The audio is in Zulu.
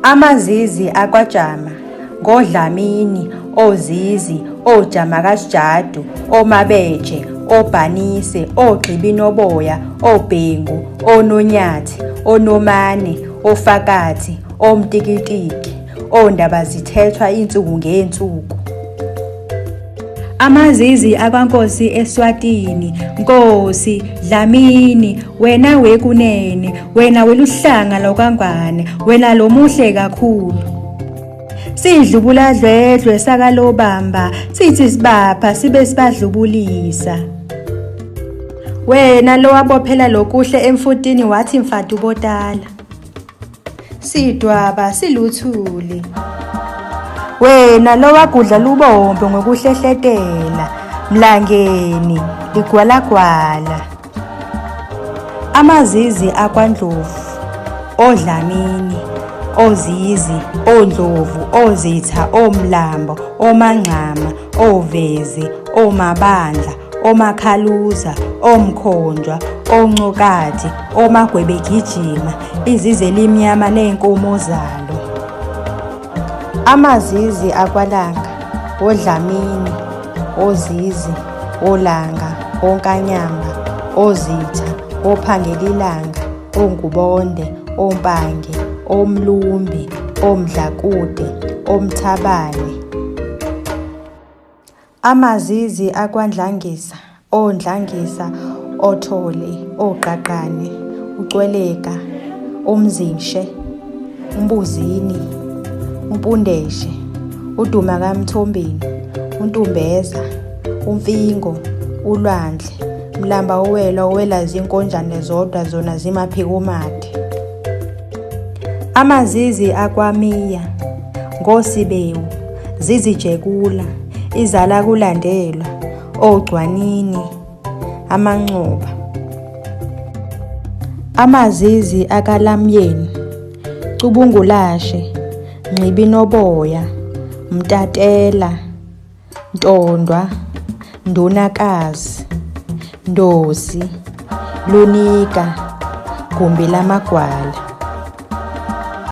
Amazizi akwaJama, ngoDlamini, oZizi, oJama kaSijadu, oMabeje, oBhanise, oGxibinoboya, oBhengu, oNonyathi, oNomane, oFakathi, oMtikitiki, oNdabazithethwa insuku ngezinsuku. Amazizi akwaNkosi eSwatini, Nkosi Dlamini, wena wekunene, wena weluhlanga lwakwaNgwane, wena lo muhle kakhulu. Sidlubula dlwedlwe sakalobamba, sithi sibapha sibe sibadlubulisa. Wena lowabophela lokuhle emfutini wathi mfatu botala. Sidwaba siluthuli. Wena lowagudla lubombo ngokuhlehletela, Mlangeni, ligwalagwala. Amazizi akwaNdlovu, oDlamini, oZizi, oNdlovu, oZitha, oMlambo, oMangxama, oVezi, oMabandla, oMakhaluza, oMkhonjwa, oNcokati, oMagwebegijima, izizi elimnyama nezinkomo zalo. Amazizi akwaLanga, oDlamini, oZizi, oLanga, oNkanyamba, oZitha, oPhangelilanga, oNgubonde, oMpange, oMlumbi, oMdlakude, oMthabane. Amazizi akwaNdlangisa, oNdlangisa, oThole, oGqagqane, uCweleka, uMzinshe, uMbuzini, uMpundeshe, uDuma kaMthombeni, uNtumbeza, uMfingo, uLwandle, Mlamba owelwa owela zinkonjane zodwa zona zimaphikomade. Amazizi akwaMiya, ngoSibewu, Zizijekula, Izala kulandelwa, oGcwanini, Amanxoba. Amazizi akaLamyeni, Cubungulashe, Ngxibinoboya, Mtatela, Ntondwa, Ndunakazi, Ndosi, Lunika, Gumbi lamagwala.